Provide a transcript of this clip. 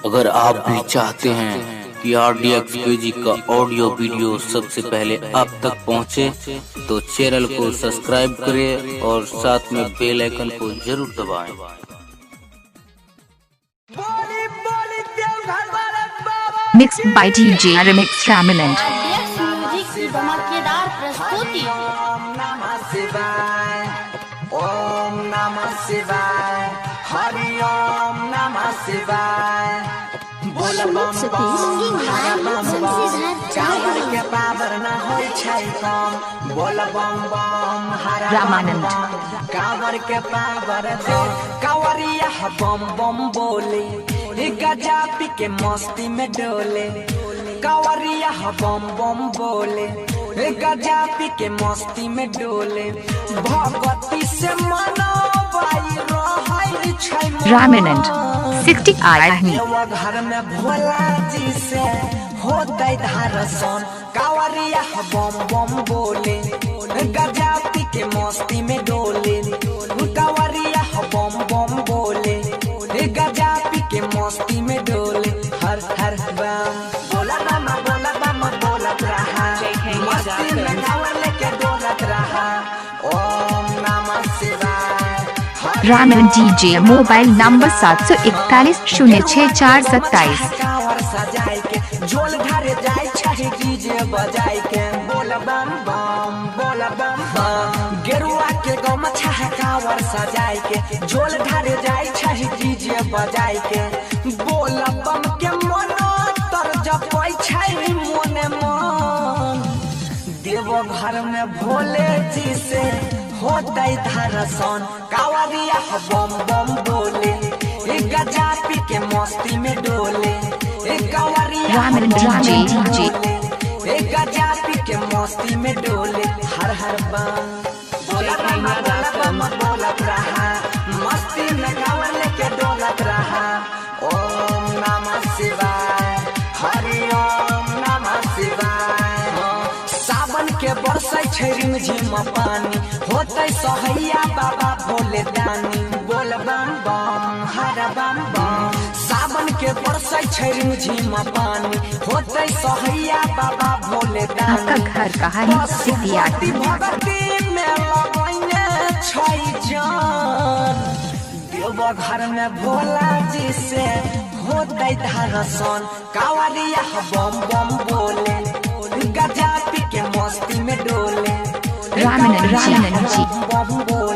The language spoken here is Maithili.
अगर आप भी चाहते हैं कि आरडीएक्स म्यूजिक का ऑडियो वीडियो सबसे पहले आप तक पहुंचे, तो चैनल को सब्सक्राइब करें और साथ में बेल आइकन को जरूर दबाएं। Mixed by DJ Remix Ramanand. RDX music की धमाकेदार प्रस्तुति। ओम नमः शिवाय, ओम नमः शिवाय, हरि ओम नमः शिवाय। बोल बम बम हर बम बम, कांवर के पावर न होई छै कम। बोल बम बम हर बम रामानंद। बम, कांवर के पावर दे। कांवरिया बम बम बोले, गजा पी के मस्ती में डोले। कांवरिया बम बम बोले, गजा पी के मस्ती में डोले। भगवती से मनोबाई रहै छै मन। रामानंद 60 I देवा घर में भोला जी से होतै दर्शन। कांवरिया बम बम बोले, गजा पी के मस्ती में डोले। कांवरिया बम बम बोले, गजा पी के मस्ती में डोले। हर हर बम बोला बम बोला बम बोलत रहा, मस्ती में कांवर लेके डोलत रहा। ओम नमः शिवाय। Ramanand DJ mobile number 741 06 4 27। Kanwar सजाय के झोल ढारे जाय छै डीजे बजाय के। बोल बम बम बोल बम बम, गेरुआ के गमछा कांवर सजाय के झोल ढारे जाय छै डीजे बजाय के। बोल बम के मन तर जपै छै मोने मन। देवो घर में भोले जी से होतै दर्शन। कांवरिया बम बम बोले, गजा पी के मस्ती में डोले। कांवरिया रामानंद बम DJ बम DJ। बोले, गजा पी के मस्ती में डोले। हर हर बम बोला बम बोला बम बोलत रहा, मस्ती में कांवर लेके डोलत रहा। ओम नमः शिवाय, हरि ओम नमः शिवाय। सावन के बरसै छै रिमझिम पानी, होतै सहैया बाबा भोले दानी। बोल बम बम हर बम बम, सावन के बरसै छै रिमझिम पानी, होतै सहैया बाबा भोले दानी। आपका घर कहाँ है? सिद्धियार। पशुपति भगती में लगैने छै जान। देव घर में भोला जी से होतै दर्शन। कांवरिया बम बम बोले, गजा पी के मस्ती में डोले। रामानंद रामानंद जी। बम बोले।